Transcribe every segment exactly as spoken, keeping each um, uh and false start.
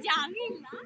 Jangan lah.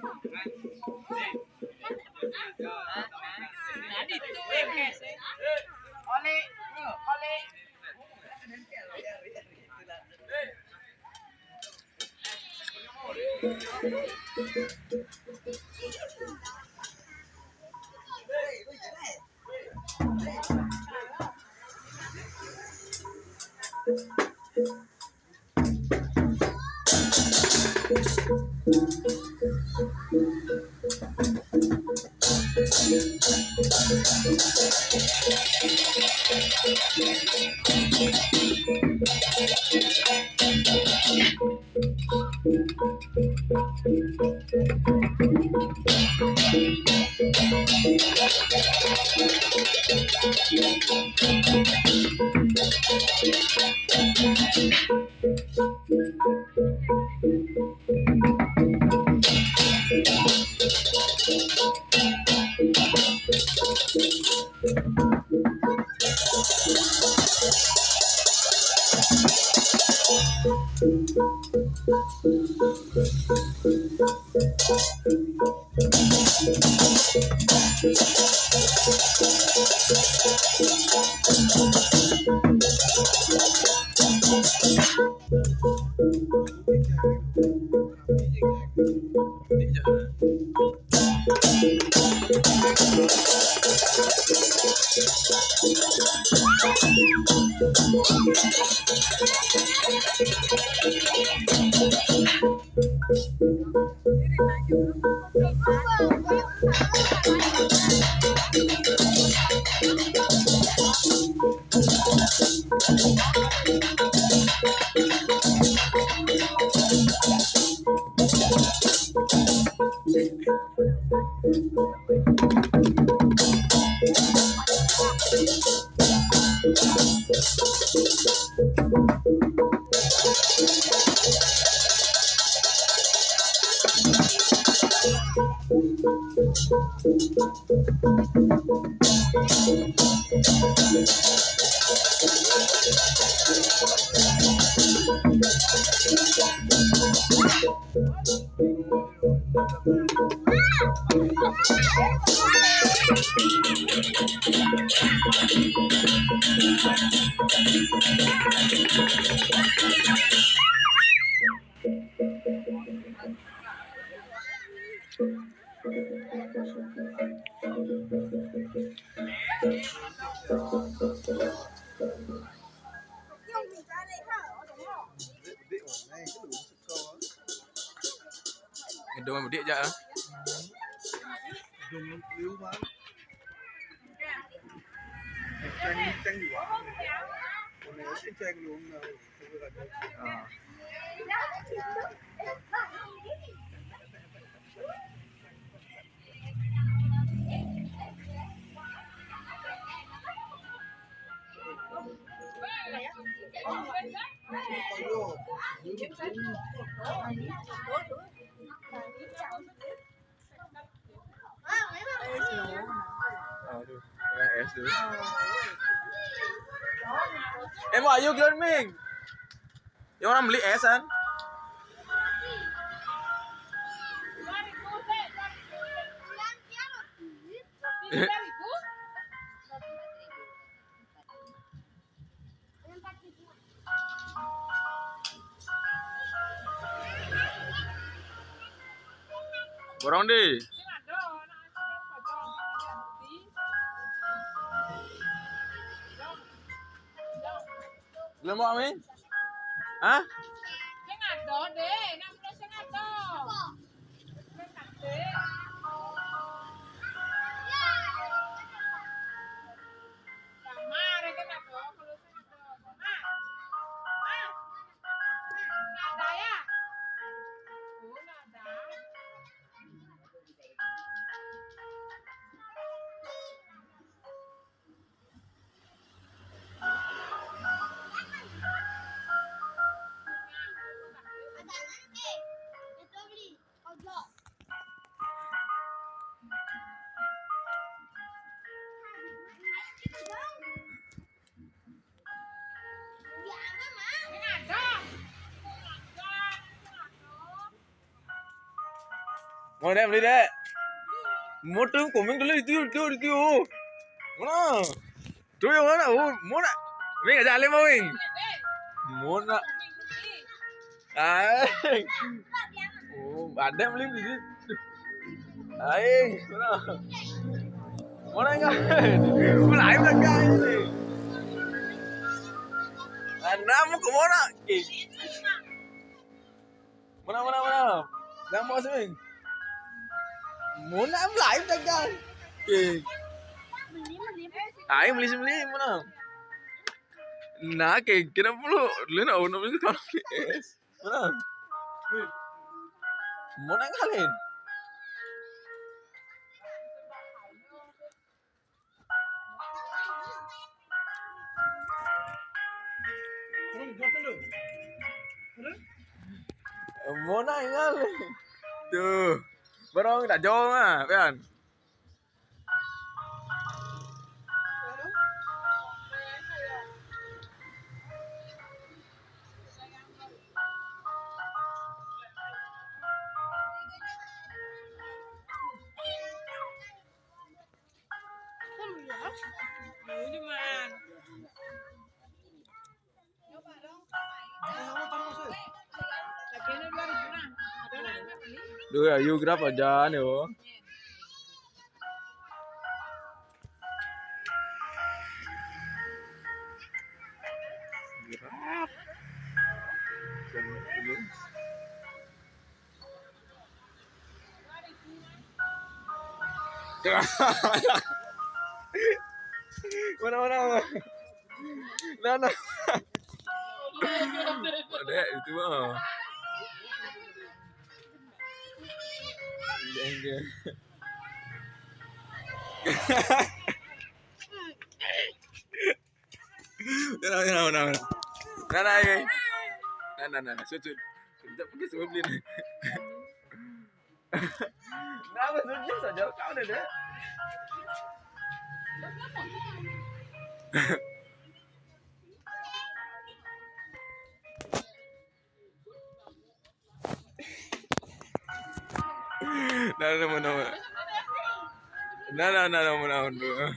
Ngedum bedik jak ah. Ah. Aduh, orang es dulu. Eh, mau ayo Glenming. Yang orang beli es kan? Borong di. Belum mau, Min? Hah? Sing ado, Dek. Nang sing ado. Mana beli dek? Mau tuh komeng dulu itu itu itu. Mana? Tuh yang mana? Oh, mana? Wing aja alim wing. Mana? Ah. Oh, ada beli di sini. Aing, mana? Mana enggak? Mulai belakang ini. Anda mau ke mana? Mana, mana, mana? Yang mau sini? Mana mulai belakang? Aing beli sembelih mana? Nah, kayak kira perlu lu nak udah beli kalau. Mana? Mana kalian? Mana kalian? Tuh, barang tak jauh mah, kan? Duh, ayo grab aja nih, oh. Grab. Mana, mana, mana? Nah, nah. Ada itu mah. Enggak, enggak. Kenapa, kenapa, kenapa? Kenapa, ya? Nah, nah, nah, nah. Sujud. Sujud, pakai sujud, Lin. Kenapa sujud saja? Kau udah deh. Nah, nah, nah, nah. Nah, nah, nah, nah, nah, nah.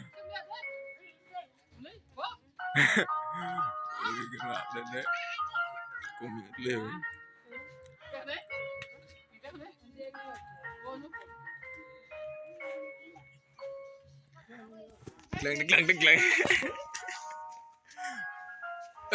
Ini gerak, Dedek. Komik, Leo. Gleng, gleng, gleng.